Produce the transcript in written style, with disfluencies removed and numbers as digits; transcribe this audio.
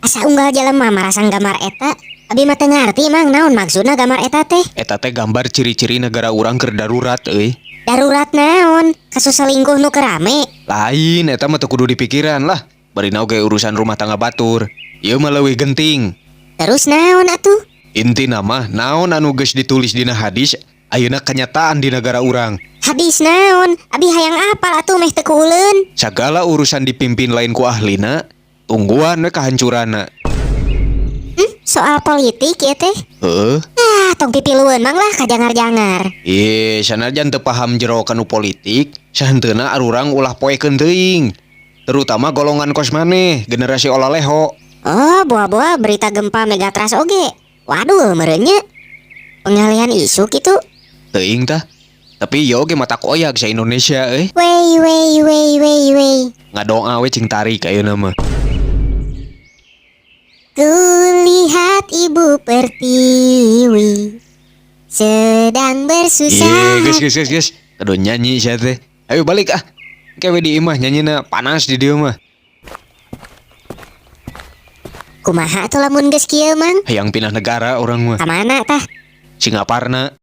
Asa unggal jelema marasang gambar eta. Abi mah teu ngarti, Mang, naon maksudna gambar eta teh? Eta teh gambar ciri-ciri negara urang keur darurat euy. Darurat naon? Kasus selingkuh nu keur rame. Lain, eta mah teu kudu dipikiran lah. Barina oge urusan rumah tangga batur. Ieu mah leuwih genting. Terus naon atuh? Intina mah naon anu geus ditulis dina hadis ayeuna kenyataan di negara urang. Hadis naon? Abi hayang apal atuh meh teu kuuleun. Sagala urusan dipimpin lain ku ahlina, tungguan we kahancuranna. Soal politik ya teh? Heeh. Ah, tong pipilueun, Mang, lah kajangar-jangar. Ih, sanajan teu paham jero kanu politik, sahenteuna arurang ulah poekeun teuing. Terutama golongan kos maneh, generasi olaleho. Oh, boa-boa berita gempa Megatrust oge. Waduh, meureun nya. Pengalihan isu gitu. Teuing tah. Tapi ieu oge matak oyag sa Indonesia euy. Wey wey wey wey wey. Ngadoa we cing tarik ayeuna mah. Kulihat Ibu Pertiwi sedang bersusah. Ih, geus geus geus geus. Aduh, nyanyi sia teh. Ayo balik ah. Ke we di imah nyanyina, panas di dieu mah. Kumaha atuh lamun geus kieu, Mang? Hayang pindah negara urang mah. Ka mana tah? Singaparna.